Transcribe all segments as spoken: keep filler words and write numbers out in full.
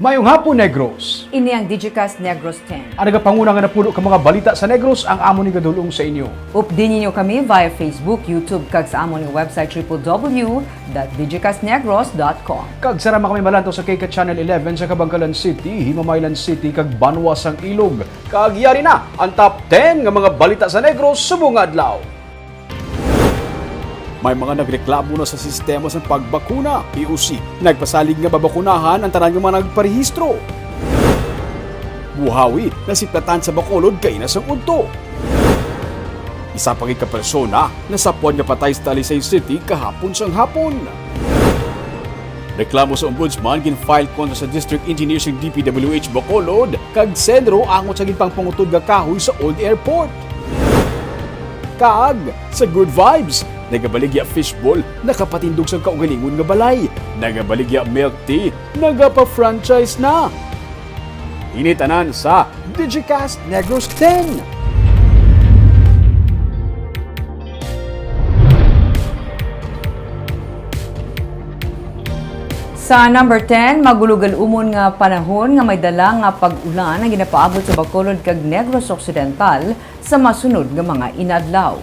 Mayong hapon, Negros. Ini ang Digicast Negros ten. Ang nagapanguna nga napulo ka mga balita sa Negros ang amon igadul-ong sa inyo. Updi ninyo kami via Facebook, YouTube, kag sa amon nga website triple W dot digicastnegros dot com. Kag sarama kami malantaw sa K K Channel eleven sa Kabankalan City, Himamaylan City, kag Banwa sang Ilog. Kag yari na ang top ten nga mga balita sa Negros subong nga adlaw. May mga nagreklamo na sa sistema sang pagbakuna. P O C, nagpasalig nga mabakunahan ang tanan nga mga nagparehistro. Buhawi, nasiplatan sa Bacolod kaina sang udto. Isa pa gid ka persona nasapwan nga patay sa Talisay City kahapon sang hapon. Reklamo sa Ombudsman gin-file kontra sa District Engineer sang D P W H Bacolod kag Senro angot sa ginpangpangutod nga kahoy sa Old Airport. Kag sa Good Vibes, nagabaligya fishball, nakapatindog sang kaugalingon nga balay. Nagabaligya milk tea, nagapa-franchise na. Ini tanan sa Digicast Negros ten. Sa number ten, magulog-al-umon nga panahon nga may dala nga pag-ulan ang ginapaabot sa Bacolod kag Negros Occidental sa masunod nga mga inadlaw.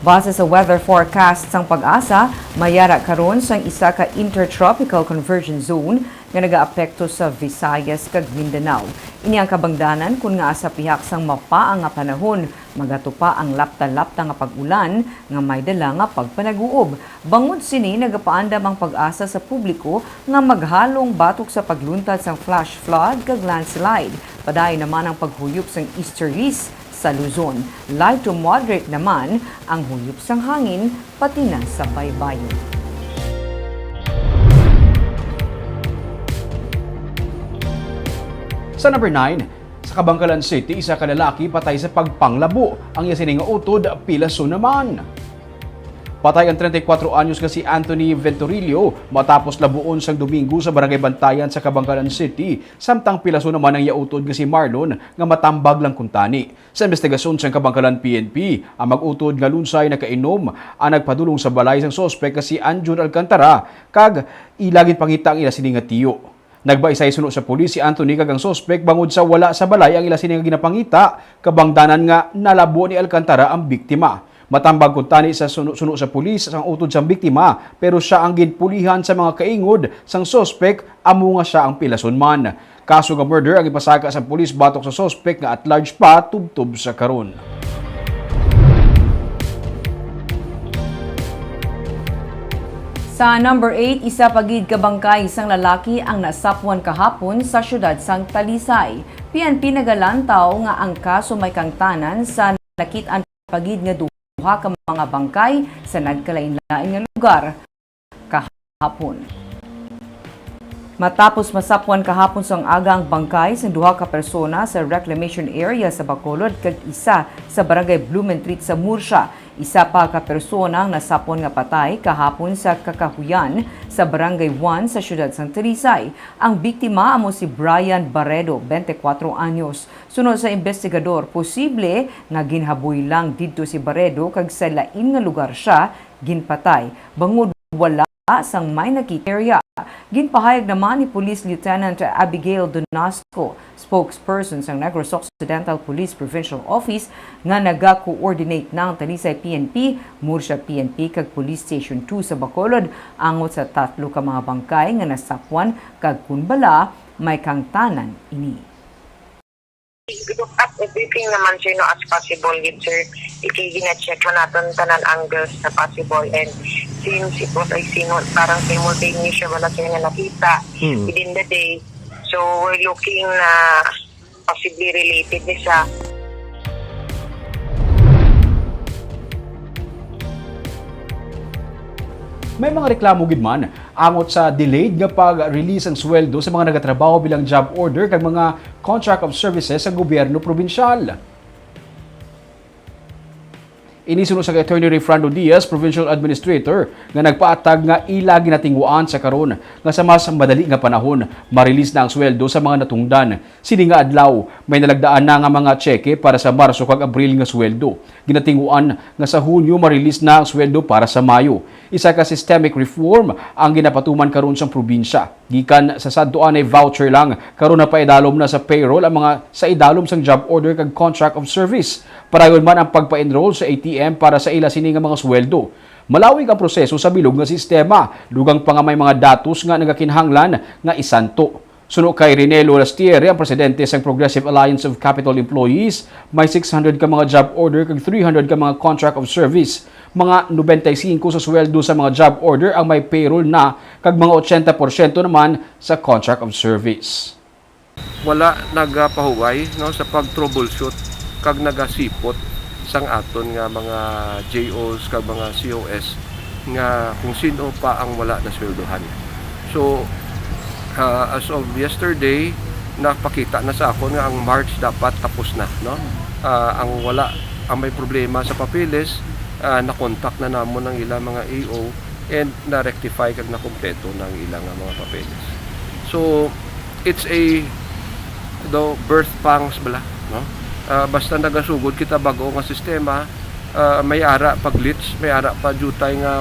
Base sa weather forecast sang PAGASA, mayara karon sang isa ka intertropical convergence zone nga nagaapekto sa Visayas kag Mindanao. Ini ang kabangdanan kon ngaa sa pihak sang mapaang nga panahon, magatupa ang lapta-lapta nga pag-ulan nga may dala nga pagpanaguob. Bangod sini, nagapaandam ang PAGASA sa publiko nga maghalong batok sa pagluntad sang flash flood kag landslide. Padayon naman ang paghuyop sang easterlies sa Luzon. Light to moderate naman ang huyop sang hangin pati na sa baybayon. Sa number nine, sa Kabankalan City, isa ka lalaki patay sa pagpanglabo. Ang iya sini nga utod, pilason naman. Patay ang treinta y cuatro anyos nga si Anthony Venturillo matapos labuon sang Domingo sa Barangay Bantayan sa Kabankalan City, samtang pilason naman ang iya utod nga si Marlon nga matambag lang kuntani. Sa imbestigasyon sang Kabankalan P N P, ang mag-utod nga lunsay nakainom ang nagpadulong sa balay sang suspek nga si Anjun Alcantara kag ila ginpangita ang ila sini nga tiyo. Nagbaisay suno sa pulis si Anthony kag ang suspek bangod sa wala sa balay ang ila sini nga ginapangita, kabangdanan nga nalabo ni Alcantara ang biktima. Matambag kuntani sa suno, suno sa pulis sang utod sang biktima, pero sia ang ginpulihan sa mga kaingod sang suspek, amo nga sia ang pilason man. Kaso nga murder ang ipasaka sang pulis batok sa suspek nga at large pa tubtob sa karon. Sa number eight, isa pa gid ka bangkay sang lalaki ang nasapwan kahapon sa siyudad sang Talisay. P N P nagalantaw nga ang kaso may kangtanan sa nakit-an pa gid nga duha ka mga bangkay sa nagkalainlain nga lugar kahapon. Matapos masapwan kahapon sang aga ang bangkay sang duha ka persona sa reclamation area sa Bacolod kag isa sa barangay Blumentritt sa Murcia, isa pa ka persona ang nasapwan nga patay kahapon sa kakahuyan sa Barangay one sa siyudad sang Talisay. Ang biktima amo si Brian Barredo, twenty-four anyos. Suno sa imbestigador, posible nga ginhaboy lang didto si Barredo kag sa lain nga lugar sia ginpatay, bangod wala sang may nakita area. Ginpahayag naman ni Police Lieutenant Abigail Donasco, spokesperson sang Negros Occidental Police Provincial Office, nga naga-coordinate na ang Talisay P N P, Murcia P N P kag Police Station two sa Bacolod angot sa tatlo ka mga bangkay nga nasapwan kag kon bala may kangtanan ini. We look at everything naman, sir, no, as possible gid, sir. Ikay gina-check man naton tanan angles na possible, and since it was a simu-, parang simultaneous siya wala, sir, nga nakita Hmm. within the day. So, we're looking na possibly related ni sa May mga reklamo gid man angot sa delayed nga pag-release sang sweldo sa mga nagatrabaho bilang job order kag mga contract of services sa gobyerno probinsyal. Ini suno sa kay Attorney Rayfrando Diaz, Provincial Administrator, nga nagpaatag nga ila ginatinguhaan sa karon nga sa mas madali nga panahon, ma-release na ang sweldo sa mga natungdan. Sini nga adlaw, may nalagdaan na nga mga tseke para sa Marso kag Abril nga sweldo. Ginatinguan nga sa Hunyo ma-release na ang sweldo para sa Mayo. Isa ka systemic reform ang ginapatuman karon sang probinsya. Gikan sa sadto anay voucher lang, karon napaidalom na sa payroll ang mga sa idalom sang job order kag contract of service. Padayon man ang pagpa-enroll sa A T M para sa ila sini nga mga sweldo. Malawig ang proseso sa bilog nga sistema, dugang pa nga may mga datos nga nagakinahanglan nga isanto. Suno kay Renelo Lastiere, ang presidente sang Progressive Alliance of Capitol Employees, may six hundred ka mga job order kag three hundred ka mga contract of service. Mga nobenta y singko sa sweldo sa mga job order ang may payroll na, kag mga ochenta porsyento naman sa contract of service. Wala nagapahuway, no, sa pag-troubleshoot kag nagasipot sang aton nga mga J Os kag mga C O S nga kung sino pa ang wala nasweldohan. So, ah, as of yesterday, napakita na sa akon nga ang March dapat tapos na, no? Ah, ang wala, ang may problema sa papeles, ah, nakontak na namon ang ilang mga A O and na-rectify kag nakompleto na ang ilang nga mga papeles. So, it's a, do, birth pangs bala, no? Ah, basta nagasugod kita bag-o nga sistema, ah, may ara pa glitch, may ara pa diutay nga,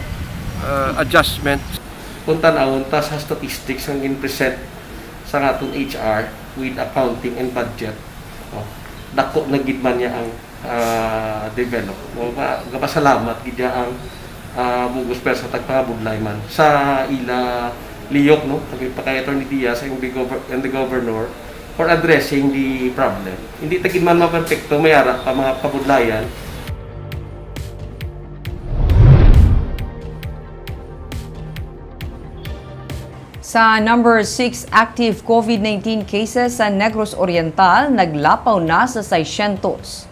ah, adjustment. Kung tan-awon ta sa statistics nga gin-present sa aton H R with accounting and budget, no, dako na gid man niya ang, ah, develop. Mo pa, gapasalamat gid niya ang, ah, Bugos Persa, tagpangabudlay man sa ila liyok, no, kag pa kay Attorney Diaz and the, gover- and the governor for addressing the problem. Hindi ta gid man maperpekto, may ara pa mga kabudlayan. Sa number six, active COVID nineteen cases sa Negros Oriental naglapaw na sa seiscientos.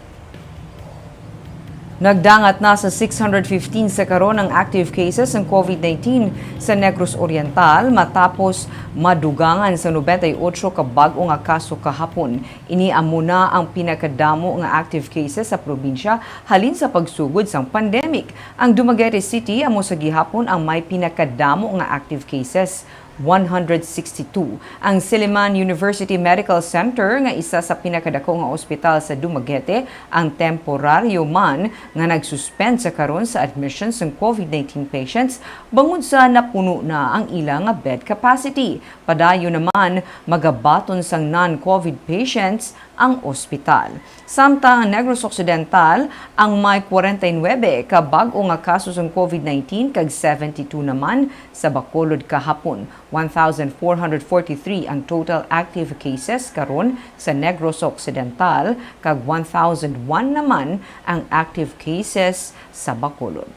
Nagdangat na sa six hundred fifteen sa karon ang active cases ng COVID nineteen sa Negros Oriental matapos madugangan sa nobenta y ocho ka bag-o nga kaso kahapon. Ini amo na ang pinakadamo nga active cases sa probinsya halin sa pagsugod sang pandemic. Ang Dumaguete City amo sa gihapon ang may pinakadamo nga active cases, one hundred sixty-two. Ang Silliman University Medical Center, nga isa sa pinakadako nga ospital sa Dumaguete, ang temporaryo man nga nag-suspend sa karon sa admission sang COVID nineteen patients bangod sa napuno na ang ila nga bed capacity. Padayon naman, magabaton sang non-COVID patients ang ospital. Samtang ang Negros Occidental ang may kwarenta y nuebe ka bag-o nga kaso sang COVID nineteen kag seventy-two naman sa Bacolod kahapon. One thousand four hundred forty-three ang total active cases karon sa Negros Occidental kag one thousand one naman ang active cases sa Bacolod.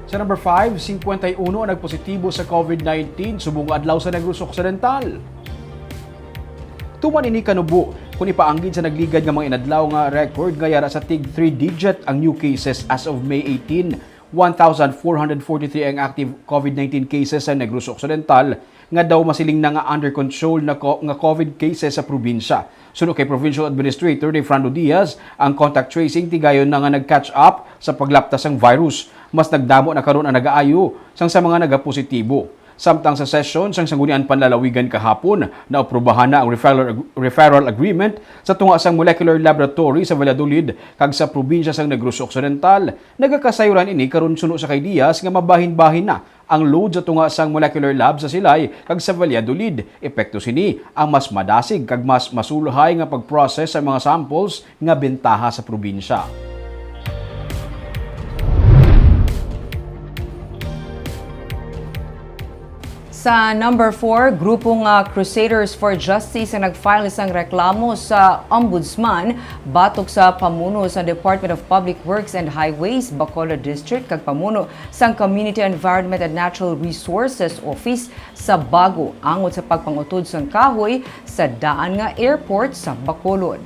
Sa number five, singkwenta y uno ang nagpositibo sa COVID nineteen subong nga adlaw sa Negros Occidental. Tuman ini kanubo, kung ipaanggid sa nagligad nga mga inadlaw nga record nga yara sa tig three digit ang new cases as of May eighteen, one thousand four hundred forty-three ang active COVID nineteen cases sa Negros Occidental, nga daw masiling na nga under control na ko-, nga COVID cases sa probinsya. Suno kay Provincial Administrator Rayfrando Diaz, ang contact tracing tigayon na nga nag-catch up sa paglaptas sang virus. Mas nagdamo na karon ang nagaayo sang sa mga nagapositibo. Samtang sa sesyon sang Sangguniang Panlalawigan kahapon, naaprubahan na ang referral ag-, referral agreement sa tunga sang molecular laboratory sa Valladolid kag sa probinsya sang Negros Occidental. Nagakasayran ini karon suno sa kay Diaz nga mabahin-bahin na ang load sa tunga sang molecular lab sa Silay kag sa Valladolid. Epekto sini ang mas madasig kag mas masulhay nga pag-process sa mga samples nga bentaha sa probinsya. Sa number four, grupo nga Crusaders for Justice ang nag-file sang reklamo sa Ombudsman batok sa pamuno sa Department of Public Works and Highways, Bacolod District, kag pamuno sang Community Environment and Natural Resources Office sa Bago angot sa pagpangutod sang kahoy sa daan nga airport sa Bacolod.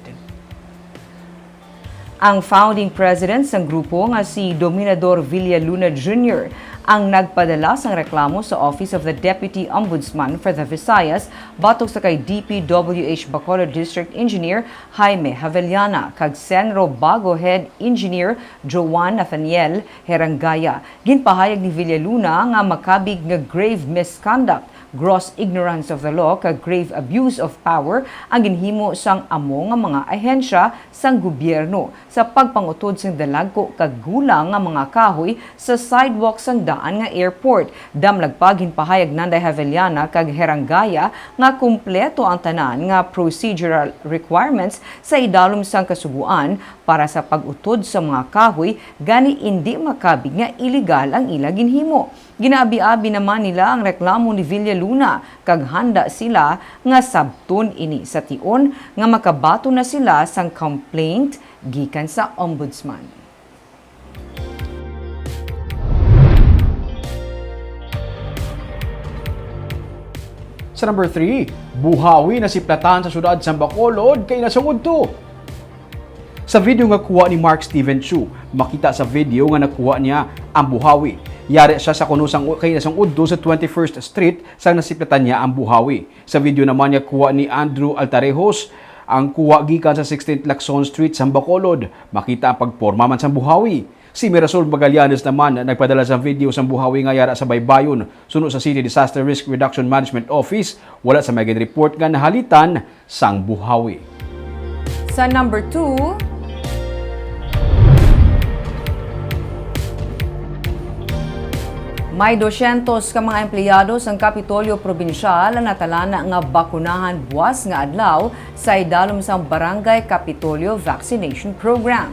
Ang founding president sang grupo nga si Dominador Villaluna Junior ang nagpadala sang reklamo sa Office of the Deputy Ombudsman for the Visayas batok sa kay D P W H Bacolod District Engineer Jaime Javellana kag CENRO Bago Head Engineer Joan Nathaniel Herangaya. Ginpahayag ni Villaluna nga makabig nga grave misconduct Gross ignorance of the law kag grave abuse of power ang ginhimo sang amo nga mga ahensya sang gobyerno sa pagpangutod sang dalagko kag gulang nga mga kahoy sa sidewalk sang daan nga airport. Damlag pa, ginpahayag Nanday Haveliana kag Herangaya nga kumpleto ang tanan nga procedural requirements sa idalom sang kasugoan para sa pag-utod sa mga kahoy, gani indi makabig nga iligal ang ila ginhimo. Ginaabi-abi naman nila ang reklamo ni Villaluna kag handa sila nga sabton ini sa tion nga makabaton na sila sang complaint gikan sa Ombudsman. Sa number three, buhawi nasiplatan sa siyudad sang Bacolod kay nasungod to. Sa video nga kuha ni Mark Steven Chu, makita sa video nga nakuha niya ang buhawi. Yari siya sa kuno sang, kay nasungod to sa twenty-first Street sang nasiplatan niya ang buhawi. Sa video naman nga kuha ni Andrew Altarejos, ang kuha gikan sa sixteenth Lacson Street sa Bacolod, makita ang pagporma man sang buhawi. Si Mirasol Magallanes naman nagpadala sa video sang buhawi nga yara sa baybayon. Suno sa City Disaster Risk Reduction Management Office, wala sa may ginreport nga nahalitan sang buhawi. Sa number two, may dosyentos ka mga empleyado sang Kapitolyo Probinsyal ang natalana nga bakunahan buas nga adlaw sa idalom sang Barangay Kapitolyo Vaccination Program.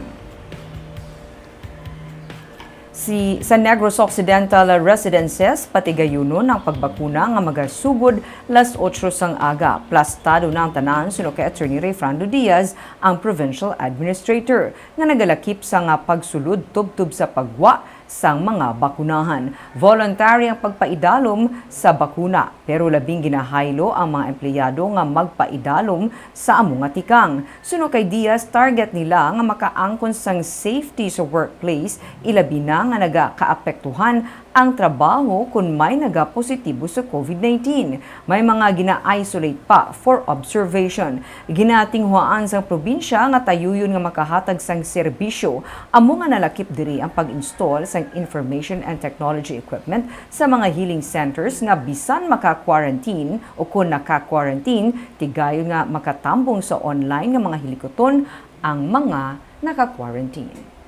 Si, sa Negros Occidental Residences, patigayunon ang pagbakuna nga magasugod las otso sang aga. Plastado na ang tanan, suno kay Attorney Rayfrando Diaz, ang Provincial Administrator, nga nagalakip sa nga pagsulod tubtob sa pagwa sang mga bakunahan. Voluntary ang pagpaidalom sa bakuna, pero labing ginahaylo ang mga empleyado nga magpaidalom sa amo nga tikang. Suno kay Diaz, target nila nga makaangkon sang safety sa workplace, ilabi na nga nagakaapektuhan ang trabaho kon may nagapositibo sa covid nineteen. May mga gina-isolate pa for observation. Ginatinguhaan sang probinsya nga tayuyon nga makahatag sang serbisyo, amo nga nalakip diri ang pag-install sang information and technology equipment sa mga healing centers nga bisan maka-quarantine o kon naka-quarantine, tigayon nga makatambong sa online nga mga hilikuton ang mga naka-quarantine.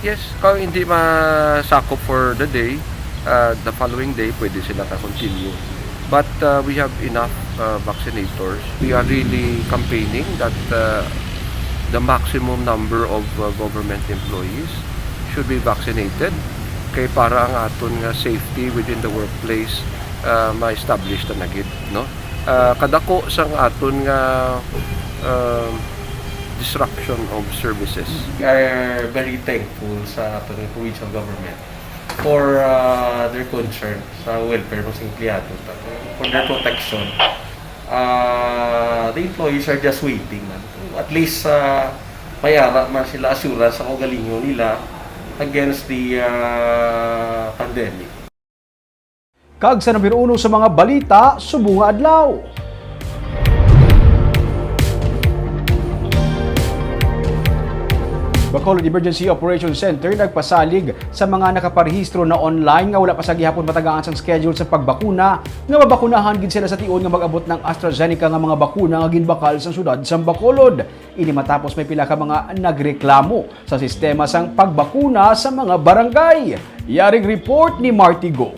Yes, kung hindi masakop for the day, uh, the following day, pwede sila ka-continue. But, uh, we have enough, uh, vaccinators. We are really campaigning that, uh, the maximum number of, uh, government employees should be vaccinated kay para ang aton nga safety within the workplace, uh, ma-establish ta na gid, no? Ah, kadako sang aton nga, um, disruption of services. We are very thankful sa aton nga provincial government for, ah, their concern sa welfare sang empleyado, for their protection. Ah, the employees are just waiting, man. At least, ah, may ara man sila assurance sa kaugalingon nila against the, ah, pandemic. Kag sa number uno sa mga balita subong nga adlaw. Bacolod Emergency Operations Center nagpasalig sa mga nakaparehistro na online nga wala pa sa gihapon matagaan sang schedule sa pagbakuna, nga mabakunahan gid sila sa tion nga mag-abot ng AstraZeneca nga mga bakuna nga ginbakal sa siyudad sang Bacolod. Ini matapos may pila ka mga nagreklamo sa sistema sang pagbakuna sa mga barangay. Yaring report ni Marty Go.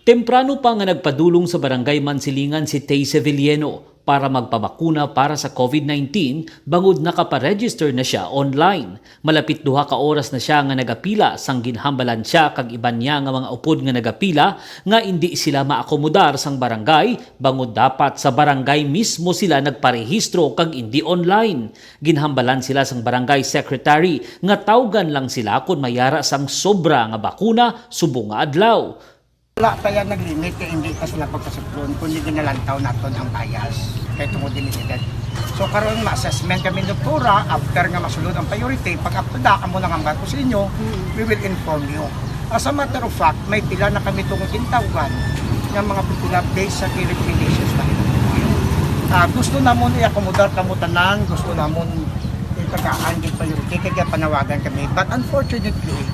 Temprano pa nga nagpadulong sa Barangay Mansilingan si Tay Sevilleno para magpabakuna para sa covid nineteen, bangod nakaparegister na siya online. Malapit duha ka oras na siya nga nagapila, sang ginhambalan siya kag iban niya nga mga upod nga nagapila nga indi sila maakomodar sang barangay, bangod dapat sa barangay mismo sila nagparehistro kag indi online. Ginhambalan sila sang barangay secretary nga tawgan lang sila kon may ara sang sobra nga bakuna subong nga adlaw. Wala pa yan nag-limit kay hindi pa sila pagpasuplon, kundi ginalantaw naton ang bias kay tungod ini edad. So karon ma-assessment kami, doktora, after nga masulod ang priority, pag apda amo nang hambal ko sa inyo, we will inform you. As a matter of fact, may pila na kami tungod gintawgan nga mga popular based sa key recommendations na ito. Ah, gusto namon i-accommodate kamo tanan, gusto namon itagaan yung priority, kaya panawagan kami. But unfortunately,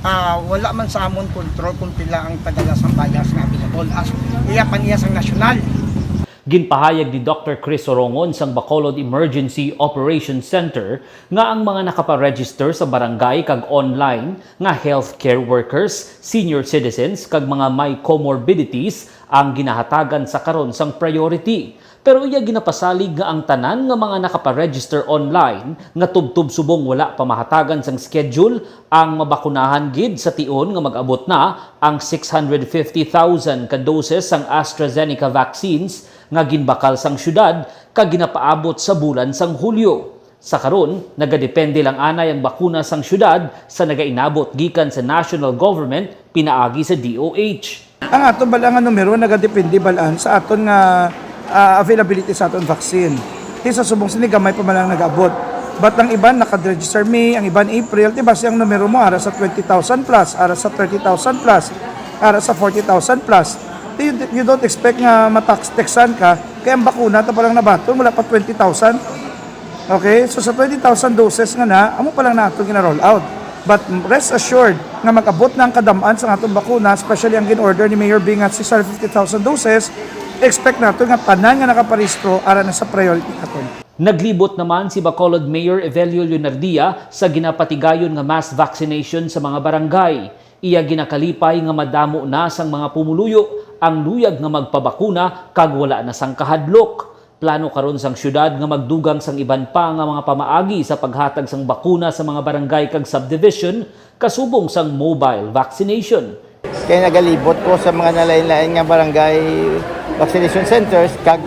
Ah, wala man sa amon kontrol kung pila ang tagalas sang bias nga available as iya pa niya sang nasyonal. Ginpahayag ni Doctor Chris Orongon sang Bacolod Emergency Operations Center nga ang mga nakaparegister sa barangay kag online nga healthcare workers, senior citizens kag mga may comorbidities ang ginahatagan sa karon sang priority. Pero iya ginapasalig nga ang tanan nga mga nakaparegister online nga tubtob subong wala pa mahatagan sang schedule ang mabakunahan gid sa tion nga mag-abot na ang six hundred fifty thousand ka doses sang AstraZeneca vaccines nga ginbakal sang syudad kag ginapaabot sa bulan sang Hulyo. Sa karon, nagadepende lang anay ang bakuna sang syudad sa nagainabot gikan sa national government pinaagi sa D O H. Ang aton bala nga numero nagadepende balaan sa aton nga ah, availability sa aton vaccine. Ti sa subong sini gamay pa man ang nag-abot. But ang iban naka-register May, ang iban April, ti basi ang numero mo ara sa twenty thousand plus, ara sa thirty thousand plus, ara sa forty thousand plus. Ti you, you don't expect nga matax-texan ka kay ang bakuna ta pa lang nabaton wala pa twenty thousand. Okay, so sa twenty thousand doses nga na, amo pa lang na ato gina-roll out. But rest assured nga mag-abot na ang kadam-an sa atong bakuna, especially ang gin-order ni Mayor Bing nga six hundred fifty thousand doses, expect nato nga tanan nga nakaparehistro ara na sa priority naton. Naglibot naman si Bacolod Mayor Evelio Leonardia sa ginapatigayon nga mass vaccination sa mga barangay. Iya ginakalipay nga madamo na sang mga pumuluyo ang luyag nga magpabakuna kag wala na sang kahadlok. Plano karon sang siyudad nga magdugang sang iban pa nga mga pamaagi sa paghatag sang bakuna sa mga barangay kag subdivision kasubong sang mobile vaccination. Kay nagalibot ko sa mga nalain-lain nga barangay vaccination centers kag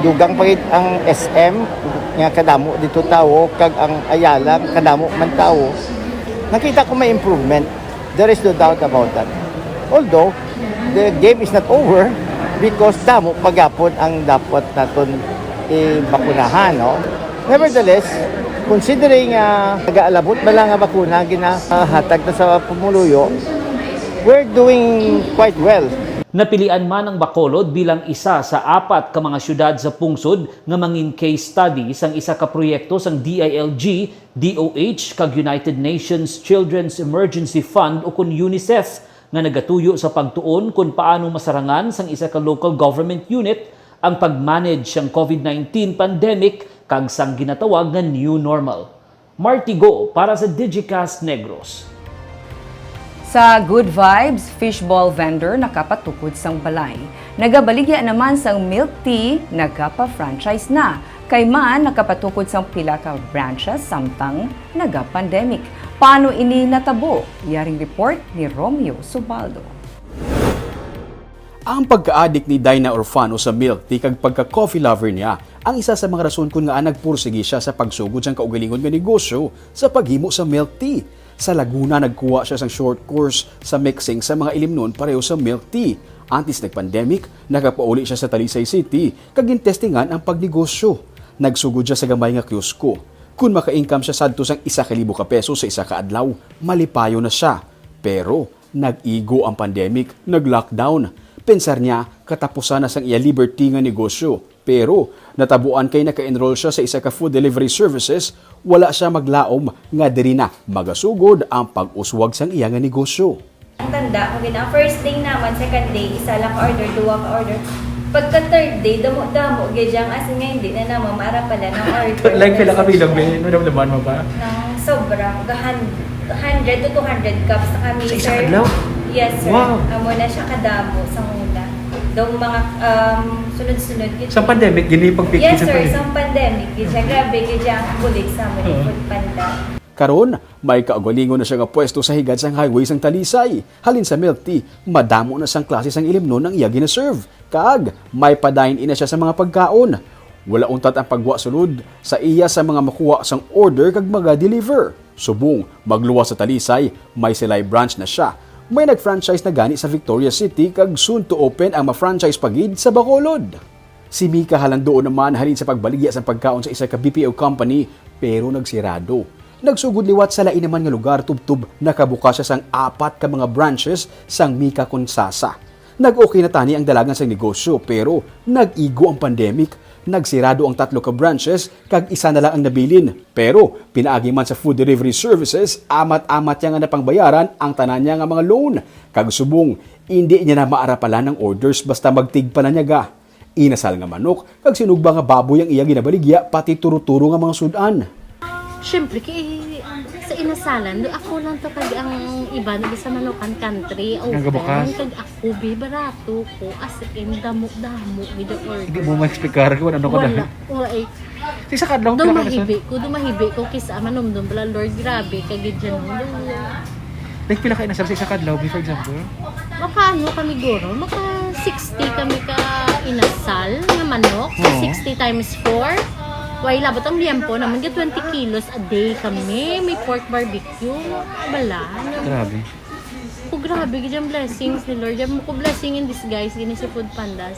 dugang pa gid ang S M nga kadamo dito tawo kag ang Ayala kadamo man tawo. Nakita ko may improvement. There is no doubt about that. Although, the game is not over because damo pa gyapon ang dapat naton ibakunahan, no? Nevertheless, considering uh, nagaalabot ba lang nga bakuna ginahatag na sa pumuluyo, we're doing quite well. Napilian man ang Bacolod bilang isa sa apat ka mga siyudad sa pungsod nga mangin case study sang isa ka proyekto sang D I L G D O H kag United Nations Children's Emergency Fund ukon UNICEF nga nagatuyo sa pagtuon kon paano masarangan sang isa ka local government unit ang pag-manage sang COVID nineteen pandemic kag sang ginatawag nga new normal. Marty Go para sa Digicast Negros. Sa Good Vibes, fishball vendor nakapatukod sang balay. Nagabaligya naman sang milk tea, nagapa-franchise na. Kay man nakapatukod sang pila ka branches samtang naga-pandemic. Paano ini natabo? Yaring report ni Romeo Subaldo. Ang pagkaadik ni Dinah Orfano sa milk tea kag pagka-coffee lover niya ang isa sa mga rason kon ngaa nagpursigi siya sa pagsugod sang kaugalingon nga negosyo sa paghimo sa milk tea. Sa Laguna, nagkuha sia sang short course sa mixing sa mga ilimnon pareho sa milk tea. Antes nag-pandemic, nakapauli sia sa Talisay City kag gintestingan ang pagnegosyo. Nagsugod sia sa gamay nga kiosko. Kon maka-income sia sadto sang isa ka libo ka pesos sa isa ka adlaw, malipayon na sia. Pero nag-igo ang pandemic, nag-lockdown. Pensar niya, katapusan na sang iya Liberty nga negosyo. Pero natabuan kay naka-enroll sia sa isa ka food delivery services, wala sia maglaom nga diri na magasugod ang pag-uswag sang iya nga negosyo. Ang tanda ko gid, ang first day naman, second day, isa lang ka order, duwa ka order. Pagka third day, damo-damo gid siya, as in nga hindi na naman maarapalan ang order. Like pila ka bilog, be? Madamdaman mo ba? Nang sobra, gahan hundred to two hundred cups na kami, Sa isa sir. Adlaw? Yes, sir. Wow. Amo na siya kadamo sa una. Daw mga um, sunod-sunod gid. Sa pandemic, gini pag Yes, sir. Sa pandemic, gid siya. Grabe, gid siya ang bulig sa amin, uh-huh. Food Panda. Karon, may kaugalingon na siya nga pwesto sa higad sang highway sang Talisay. Halin sa milk tea, madamo na sang klase sang ilimnon ang iya gina-serve. Kag may pa-dine-in na siya sa mga pagkaon. Wala untat ang pagwa sulod sa iya sa mga makuha sang order kag maga-deliver. Subong magluwas sa Talisay, may silay branch na sia. May nag-franchise na gani sa Victoria City kag soon to open ang ma-franchise pa gid sa Bacolod. Si Mika Halandoon naman halin sa pagbaligya sang pagkaon sa isa ka B P O company, pero nagsirado. Nagsugod liwat sa lain naman nga lugar tubtob nakabukas sia sang apat ka mga branches sang Mika Consasa. Nag-okay na tani ang dalagan sang negosyo, pero nag-igo ang pandemic. Nagsirado ang tatlo ka branches kag isa na lang ang nabilin. Pero pinaagi man sa food delivery services, amat-amat niya nga napangbayaran ang tanan niya nga mga loan. Kag subong, indi niya na maarapalan ang orders basta magtigpa na niya ga. Inasal nga manok kag sinugba nga baboy ang iya ginabaligya, pati turo-turo nga mga sud-an. Siyempre, kay sa inasalan, do ako lang to kag ang iba na sa Manukan Country. Open, Nagabukas? Kag ako, bi, barato ko. As in, damo-damo, gid ang order. Hindi mo ma-explicar kung ano ka Wala. na. Wala eh. Sa isa ka adlaw, Daw pila ka inasal? mahibi ko, daw mahibi ko kisa manumdum bala, Lord, grabe ka gid dyan. Like, pila ka inasal sa isa ka adlaw, bi, for example? Makano kami guro? Maka sixty kami ka inasal nga manok. So, Oo. sixty times four. Way labot ang liyempo naman, ga twenty kilos a day kami. May pork barbecue. Bala. Grabe. Ko grabe gid ang blessings ni Lord. Yan mo ko blessing in disguise gini si Food Panda.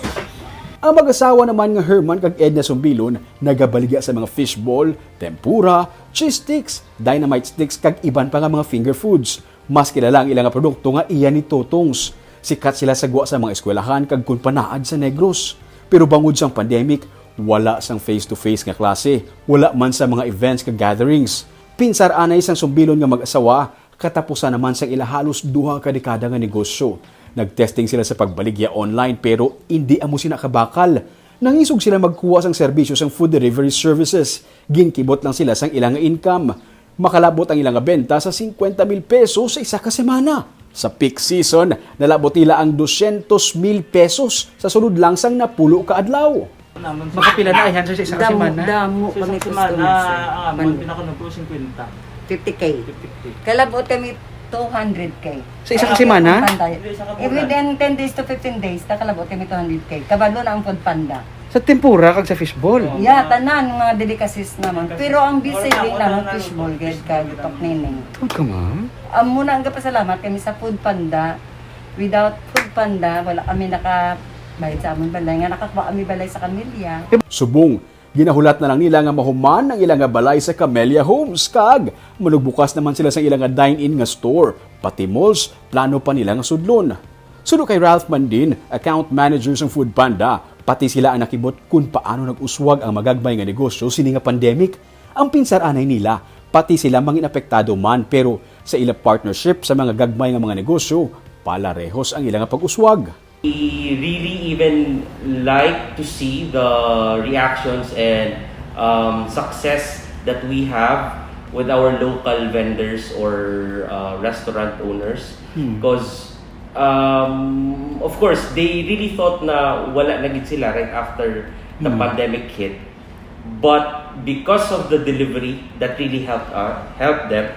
Ang mag-asawa naman nga Herman kag Edna Sumbilon nagabaligya sa mga fishball, tempura, cheese sticks, dynamite sticks kag iban pa nga mga finger foods. Mas kilala ang ilang nga produkto nga iya ni Totongs. Sikat sila sa gwa sa mga eskwelahan kag kun panaad sa Negros. Pero bangod sang pandemic, wala sang face-to-face nga klase, wala man sa mga events kag gatherings. Pinsar anay sang Sumbilon nga mag-asawa, katapusan naman sang ila halos duha ka dekada nga negosyo. Nag-testing sila sa pagbaligya online pero indi amo sina kabakal. Nangisog sila magkuha sang serbisyo sang food delivery services. Ginkibot lang sila sang ila nga income. Makalabot ang ila nga benta sa singkwenta mil pesos sa isa ka semana. Sa peak season, nalabot nila ang dosyentos mil pesos sa sulod lang sang napulo ka adlaw. Makapila na ay answer sa isa ka Damo, semana? damo Sa kami isang semana, customer, sir. ang amon Pan- pinakanubo, singkwenta. fifty K. fifty. Kalabot kami two hundred K. Sa isa ka semana? Pantay. Sa isa ka Within bulan. ten days to fifteen days, nakalabot kami two hundred K. Kabalo na ang Food Panda. Sa tempura kag sa fishball? Yeah, tanan mga delicacies naman. Pero ang best Wala selling na, naman wala na, fishball, wala gid na. kag tokneneng. Huwag ka, ma'am. Amo na ang kapasalamat kami sa Food Panda. Without Food Panda, wala kami nakabayad sa amon balay. Nga nakakuha kami balay sa Camellia. Subong, ginahulat na lang nila nga mahuman ang ila nga balay sa Camellia Homes kag manugbukas naman sila sa ila nga dine-in nga store, pati malls, plano pa nila nga sudlon. Suno kay Ralph Mandin, account manager sang Food Panda, pati sila ang nakibot kun paano nag-uswag ang magagmay nga negosyo sini nga pandemic. Ang pinsar anay nila, pati sila mangin apektado man, pero sa ila partnership sa mga gagmay nga mga negosyo, palarehos ang ila nga pag-uswag. We really even like to see the reactions and um, success that we have with our local vendors or uh, restaurant owners. Because, um, of course, they really thought na wala na gid sila right after the pandemic hit. But because of the delivery that really helped uh, helped them,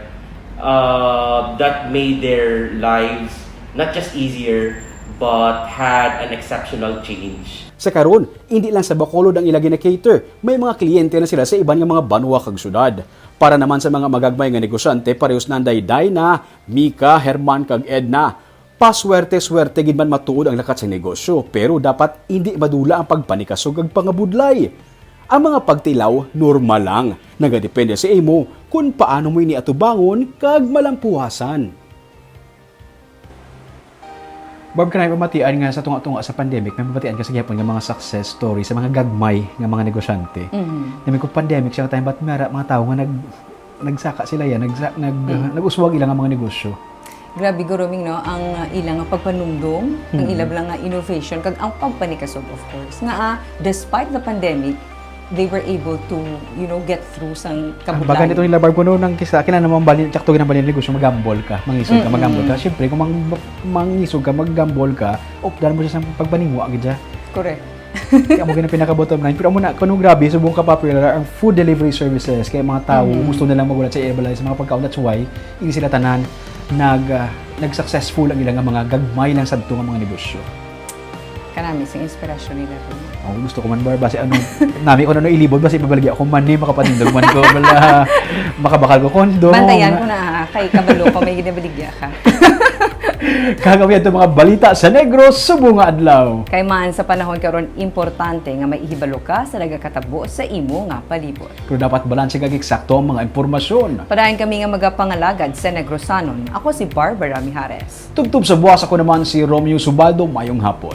uh, that made their lives not just easier but had an exceptional change. Sa karon, hindi lang sa Bacolod ang ila gina-cater, may mga kliyente na sila sa iban nga mga banwa kag syudad. Para naman sa mga magagmay nga negosyante, parehos nanday Dinah, Mika, Herman kag Edna. Paswerte-swerte gid man matuod ang lakat sa negosyo, pero dapat indi madula ang pagpanikasog kag pangabudlay. Ang mga pagtilaw, normal lang. Nagadepende sa imo kung paano mo ini atubangon kag malampuwasan. Bob, kanay pamatian nga sa tunga-tunga sa pandemic, may mabatian ka sa gihapon nga mga success story sa mga gagmay nga mga negosyante. Mhm. Nami ko pandemic siya time, but mara mga tao nga nag nagsaka sila yan, nagsa, nag, nag-uswag ila nga mga negosyo. Grabe guro, Ming, no, ang uh, ilang pagpanumdum, ang Mhm. ilang nga innovation, kag ang pagpanikasog, of course. Nga, ah, despite the pandemic, they were able to, you know, get through sang Ang kabudlayan. baga nito nila, Barb, kuno nang kisa, kina naman bali, tsakto ginang bali negosyo, mag-gamble ka, mangisog ka, Mm-mm. mag-gamble ka. Siyempre, kung mang, mangisog ka, mag-gamble ka, updan mo siya sa pagpaningwa, gid siya. Correct. Kaya mo gina pinaka bottom line. Pero amo na, kuno grabe, subong ka popular ang food delivery services. Kaya mga tao, Mhm. gusto nilang magulat sa ibalay sa mga pagkaon. That's why, hindi sila tanan nag, ah, nag-successful ang ilang mga gagmay lang sadto nga mga negosyo. Kanami sing inspirasyon nila ron. Oh, gusto ko man, Barb, basi ano, nami ko na no ilibot, basi ibabaligya ko man ni, makapatindog man ko, bala, makabakal ko kondom. Bantayan ko na, ha, kay kabalo ko may ginabaligya ka. Kagawian to mga balita sa Negros subong nga adlaw. Kay man sa panahon karon, importante nga may ihibalo ka sa nagakatabo sa imo nga palibot. Pero dapat balanse kag eksakto ang mga impormasyon. Padayon kami nga magapangalagad sa Negrosanon. Ako si Barbara Mijares. Tubtob sa buwas, ako naman si Romeo Subaldo. Mayong hapon.